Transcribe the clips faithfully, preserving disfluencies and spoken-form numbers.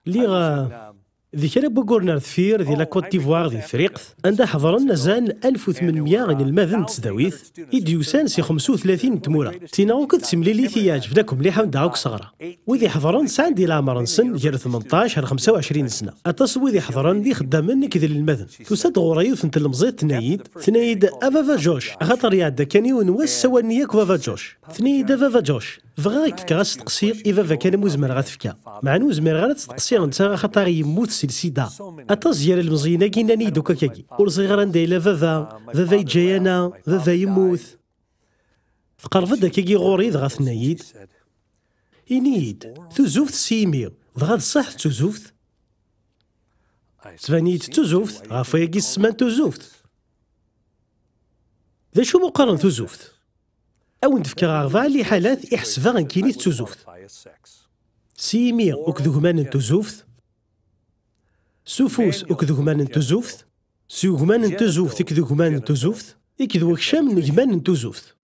Lliɣ, eh, di kra n wagguren ar deffir, di la Côte d'Ivoire, di Friqt, anda ḥeḍren azal n alef u tmenmya inelmaden n tesdawit, i d-yusan si xemsa u tlatin n tmura. Ttinaɣ akk d timlilit i iɛeǧben akk mliḥ anda akk seɣra. Wid iḥeḍren sɛan di leɛmer-nsen gar tmenṭac ar xemsa u ɛecrin sna. Aṭas n wid iḥeḍren d ixeddamen nekk d inelmaden. Tusa-d ɣur-i yiwet n tlemẓit, tenna-yi-d, tenna-yi-d, "A baba Josh", axaṭer iɛedda kan yiwen wass ssawalen-iyi akk baba Josh. Tenna-yi-d, "A baba Josh, bɣiɣ ad k-fkeɣ asteqsi i baba kan umi zemreɣ ad t-fkeɣ. Meɛna ur zmireɣ ara ad t-steqsiɣ netta axaṭer yemmut si lsida." Aṭas gar ilmeẓyen-agi nnan-iyi-d akk akkagi. Ur ẓriɣ ara anda yella baba, baba yeǧǧa-yana, baba yemmut. Tqerreb-d akkagi ɣur-i dɣa tenna-yi-d, "Ini-yi-d, tuzuft s yimi, dɣa d ṣṣeḥ d tuzuft?" Tban-iyi-d d tuzuft, ɣef wayagi s ssman tuzuft. D acu mu qqaren tuzuft? A wen-d-fkeɣ rebɛa n liḥalat i ḥesbeɣ nekkini d tuzuft. S yimi akked ugman n tuzuft, s ufus akked ugman n tuzuft, s ugman n tuzuft akked ugman n tuzuft, akked wekcam n gman n tuzuft.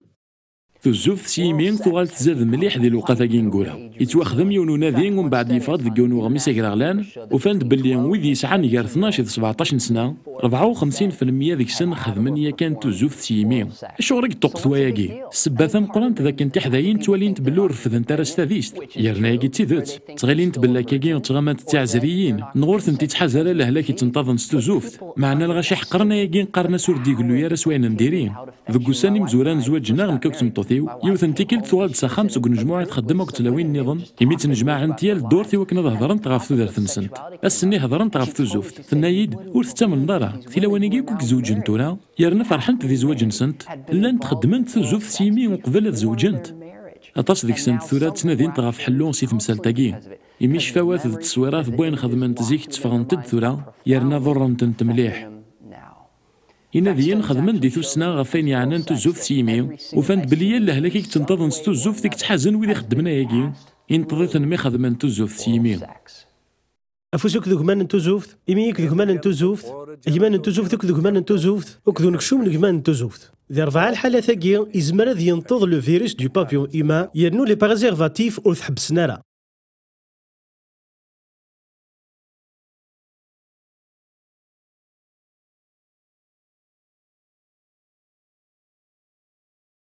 Tuzuft s yimi tuɣal tzad mliḥ di lewqat-agi ineggura. Yettwaxdem yiwen unadi, umbeɛd yeffeɣ-d deg yiwen uɣmis agraɣlan, ufan-d belli wid yesɛan gar tnac d sbeɛṭac n sna, rebɛa u xemsin fi lmeyya deg-sen xedmen yakan tuzuft s yimi. Acuɣer i yeṭṭuqqet wayagi? Ssebba tameqqrant d akken tiḥdayin ttwalint belli ur refdent ara s tadist, yerna-agi d tidet. Ttɣilint belli akkagi ttɣamant d tiɛezriyin, neɣ ur tent-ittḥaz ara lehlak ittenṭaḍen s tuzuft. Meɛna lɣaci ḥeqren ayagi, qqaren-as ur d-igellu ara s wayen n diri. Deg ussan imezwura n zzwaǧ-nneɣ nekk akked tmeṭṭut-iw, yiwet n tikkelt tuɣal-d s axxam seg unejmuɛ i txeddem akked tlawin nniḍen, imi ttnejmaɛent yal ddurt i wakken ad hedrent ɣef tudert-nsent. Ass-nni hedrent ɣef tuzuft. Tenna-yi-d, "Ur tettamneḍ ara, tilawin-agi akk i izewǧen tura, yerna ferḥent di zzwaǧ-nsent, llant xeddment tuzuft s yimi uqbel ad zewǧent." Aṭas deg-sent tura ttnadint ɣef ḥellu si temsalt-agi, imi ccfawat d tteswirat n wayen xedment zik tteffɣent-d tura, yerna ḍurrent-tent mliḥ. Inadiyen xedmen di tussna ɣef wayen yeɛnan tuzuft s yimi, ufan-d belli yal lehlak i yettenṭaḍen s tuzuft i yettḥazen wid ixeddmen ayagi, inṭeḍ-iten mi xedmen tuzuft s yimi. Afus akked ugman n tuzuft, imi akked ugman n tuzuft, gman n tuzuft akked ugman n tuzuft, akked unekcum n gman n tuzuft. Di rebɛa lḥalat-agi, izmer ad yenṭeḍ le virus du papillon humain, yernu les préservatifs ur t-ḥebbsen ara.